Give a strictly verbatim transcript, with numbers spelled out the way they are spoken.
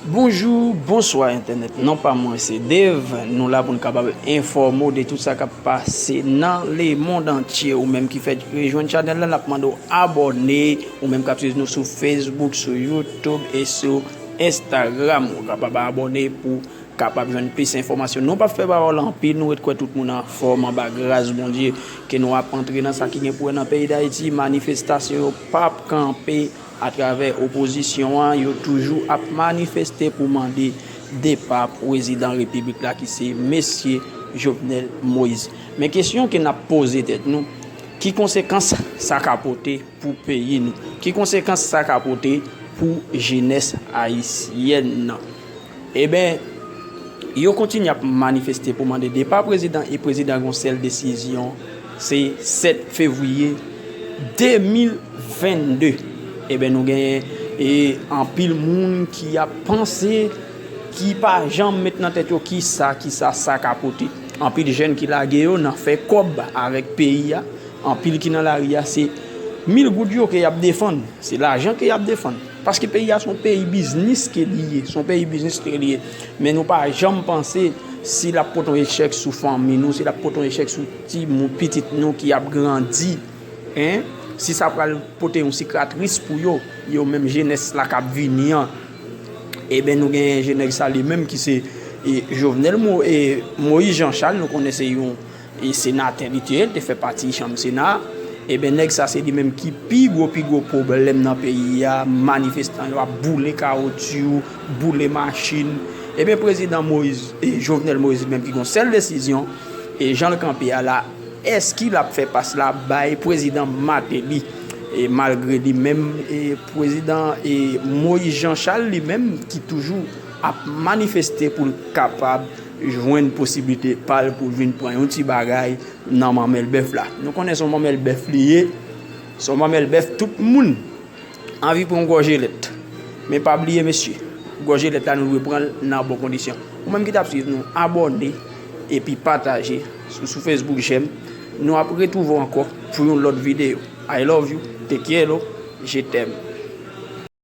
Bonjou, bonswa entènèt. Non pa mwen se Dave. Nou la pou n kapab enfòme w de tout sa k ap pase nan lemonn antye. Ou menm ki fèk rejwenn chanèl la, n ap mande w abòne. Ou menm k ap swiv nou sou Facebook, sou YouTube e sou Instagram, ou kapab abòne pou kapab jwenn plis enfòmasyon. Nou p ap fè pawòl anpil, nou ret kwè tout moun anfòm anba gras Bondye, ke nou ap antre nan sa ki gen pou wè nan peyi Dayiti. Manifestasyon yo p ap kanpe atravè opozisyon an, yo toujou ap manifeste pou mande depa prezidan repiblik la ki se mesye Jovenel Moïse. Men kesyon ke n ap poze tèt nou, ki konsekans sa ka pote pou peyi nou? Ki konsekans sa ka pote pou jenès ayisyèn nan? Eben, yo kontinye ap manifeste pou mande depa prezidan e prezidan gon sèl desizyon, se sèt fevriye de mil vennde. Eben, nou genyen e anpil moun ki ap panse, ki pa janm met nan tèt yo kisa, kisa sa ka pote. Anpil jèn ki lage yo nan fè kòb avèk peyi a. Anpil ki nan lari a, se mil goud yo ke y ap defann. Se lajan ke y ap defann. Paske peyi a se yon peyi biznis ke li ye. Se yon peyi biznis ke li ye. Men nou pa janm panse si l ap pote yon echèk sou fanmi nou, si l ap pote yon echèk sou timoun, pitit nou ki ap grandi. En, si sa pral pote yon sikatris pou yo, yo menm jenès la k ap vini an. Eben, nou genyen je nèg sa li menm ki se e, Jovenel Mo, e, Moïse Jean Charles, nou konnen se yon e, senatè li te ye, li te fè pati chanm Sena a. Eben, nèg sa se li menm ki pi gwo, pi gwo pwoblèm nan peyi a. Manifestan yo ap boule kawotyou, boule machin. Eben, prezidan Moïse, e, Jovenel Moïse li menm ki gon sèl desizyon, e jan l kanpe a la, èske l ap fè pas la bay prezidan Martelly? E malgre li menm, e prezidan e Moïse Jean Charles li menm ki toujou ap manifeste pou l kapab jwenn posiblite pa l pou l vin pran yon ti bagay nan manmèl bèf la. Nou konnen se yon manmèl bèf li ye, se yon manmèl bèf tout moun anvi pran yon gòje lèt. Men pa bliye mesye, gòje lèt la nou dwe pran l nan bon kondisyon. Ou menm ki t ap swiv nou, abòne epi pataje sou, sou Facebook, jèm. Nou ap retwouve w ankò pou yon lòt videyo. I love you, te quiero, je t'aime.